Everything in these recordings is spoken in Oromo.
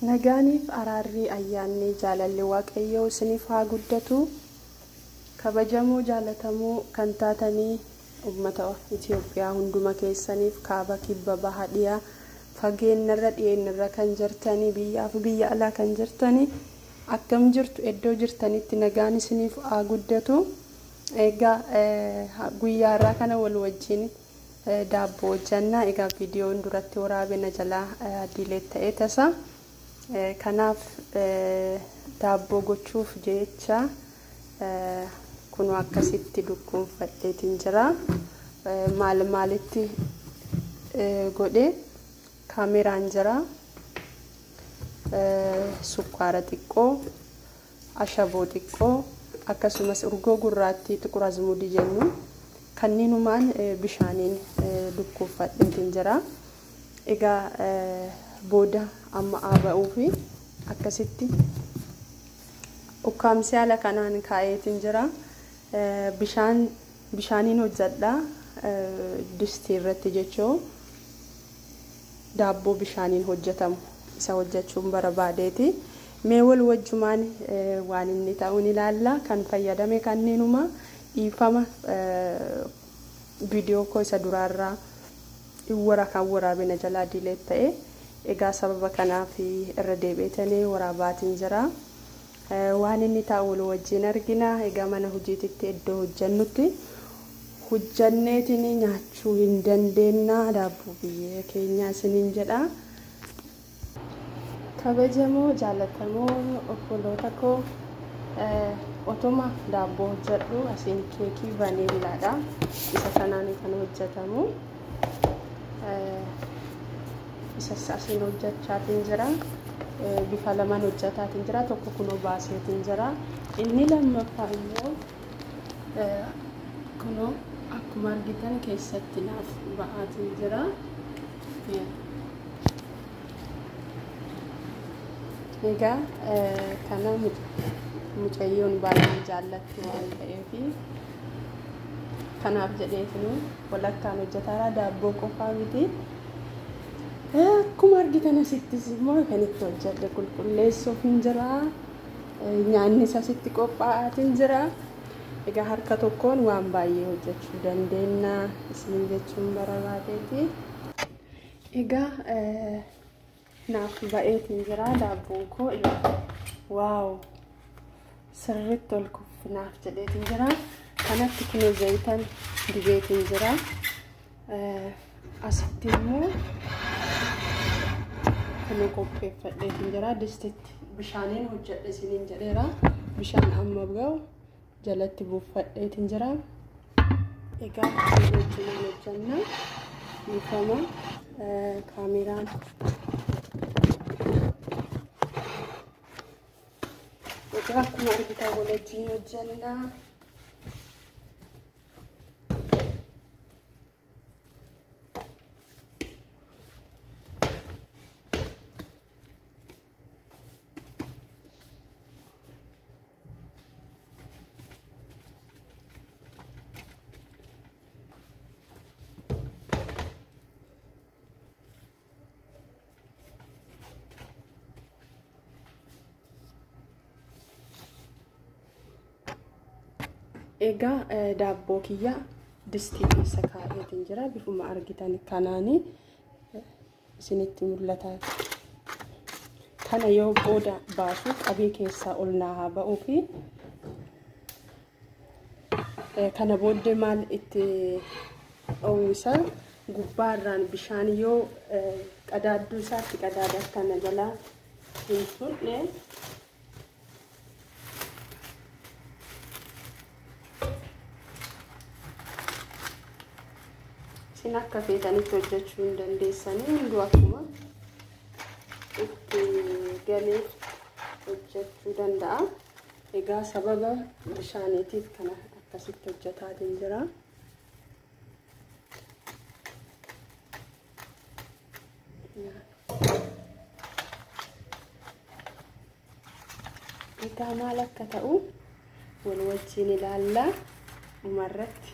Nagaaniif araarri ayyaanni jaalalli Waaqayyoo isiniif haa guddatu. Kabajamoo jaalatamoo kan taatanii uummata Itoophiyaa hunduma keessaniif kaaba kibba baha dhiyaa fageenyarra dhiyeenyarra kan jirtanii biyyaaf biyya alaa kan jirtanii akkam jirtu iddoo jirtanitti nagaan isiniif haa guddatu. Egaa guyyaa irraa kana wal wajjin daabboo hojjannaa. Egaa viidiyoon duratti waraabina jalaa diileet ta'ee tasa. Kanaaf daabboo gochuuf jecha kunoo akkasitti dukkuunfadheetiin jira. Maal maalitti godhee kaameraan jira. Sukkaara xiqqoo, ashaboo xiqqoo, akkasumas urgoo gurraattii xiqur azmuudii jennu kanneenumaan bishaaniin dukkuunfadheetiin jira. Egaa booda amma ba'uu fi akkasitti ukkaamsee haala kanaan kaa'eetiin jira. Bishaaniin hojjedha distii irratti jechuun daabboo bishaaniin hojjetamu isa hojjechuun barbaadeeti. Mee wal wajjumaan waan inni ta'u ni ilaalla. Kan fayyadame kanneenuma dhiifama viidiyoo koo isa duraarraa wara kan waraabina jalaa diileet ta'e. Egaa sababa kanaaf irra deebi'etanii waraabaatiin jira. Waan inni ta'u wal wajjin argina. Egaa mana hojiititti iddoo hojjennutti hojjanneetiin nyaachuu hin dandeenya. Daabboo biyya keenyaa isiniin jedha. Kabajamoo jaalatamoo obboloota koo otuma daabboo hojjedhu asiin keekii vaneellaadha. Isa kanaan kan hojjetamu. Isas asiin hojjechaatiin jira. Bifa lamaan hojjetaatiin jira. Tokko kunoo baaseetiin jira. Inni lammaffaa immoo kunoo akkuma argitan keessatti naaf ba'aatiin jira. Egaa kana mucayyoon baay'ee jaallatti waan ta'eef kanaaf jedheetinuu walakkaan hojjetaara. Daabboo qofaa miti. Akkuma argitan asittis immoo kan itti hojjedhe qulqulleessuuf hin jira. Nyaannis asitti qophaa'aatiin jira. Egaa harka tokkoon waan baay'ee hojjechuu dandeenya isin jechuun barbaadeeti. Egaa naaf ba'eetiin jira daabboon koo. Waaw, sirriitti ol naaf jedheetiin jira. Kanatti kunoo zayitan dibeetiin jira. Asitti immoo kunoo qopheeffadheetiin jira. Distitti bishaaniin hojjedhe isiniin jedheera. Bishaan amma ga'u jalatti buufadheetiin jira. Egaa wajjinaan hojjenna. Dhiifama kaameraan. Egaa akkuma argitan wal wajjin hojjenna. Egaa daabboo kiyya distii keessa kaa'eetiin jira. Bifuma argitan kanaani isinitti mul'ata. Kana yoo booda baasu qabee keessaa ol naa haa ba'uu fi kana booddee maal itti dhoowwisa gubbaarraan bishaan yoo qadaadduu isaatti qadaada kana jalaa hin tuqne. Isin akka feetanitti hojjechuu hin dandeessanii hunduu akkuma itti galeef hojjechuu danda'a. Egaa sababa bishaaniitiif kana akkasitti hojjetaatiin jira. Egaa maal akka ta'u wal wajjin ilaalla dhumarratti.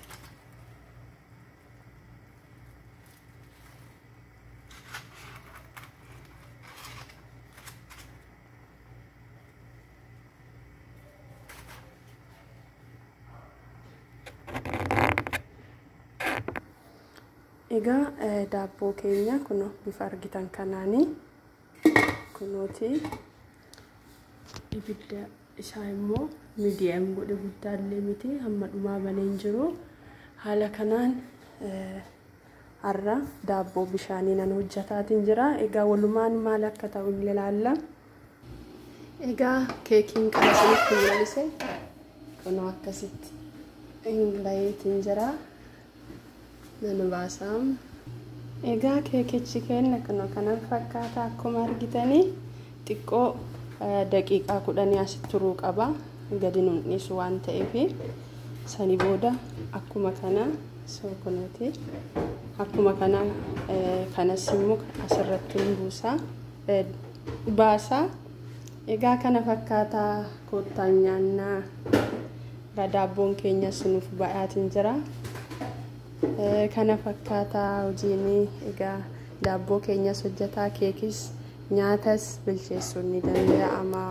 Egaa daabboo keenya kun bifa argitan kanaanii kunooti. Ibidda isaa immoo medium godhe, guddaallee miti, hamma dhumaa baneen jiru. Haala kanaan har'a daabboo bishaanii nan hojjetaatiin jira. Egaa walumaan maal akka ta'u ni ilaalla. Egaa keekiin kana isinitti mul'ise kunoo akkasitti hin baheetiin jira. Nan baasaam. Egaa keekichi keenya kunoo kanan fakkaata. Akkuma argitanii xiqqoo daqiiqaa 10 asitti turuu qaba. Gadi nun dhiisu waan ta'eef, sani booda akkuma kana soo kunuuti. Akkuma kana kanas immoo asirratti hin buusaa baasaa. Egaa kana fakkaataa, koottaan nyaannaa. Egaa daabboon keenyas nuuf ba'aatiin jira. Kana fakkaataa hojiin. Egaa daabboo keenyas hojjetaa, keekis, nyaatas bilcheessuun ni danda'ama.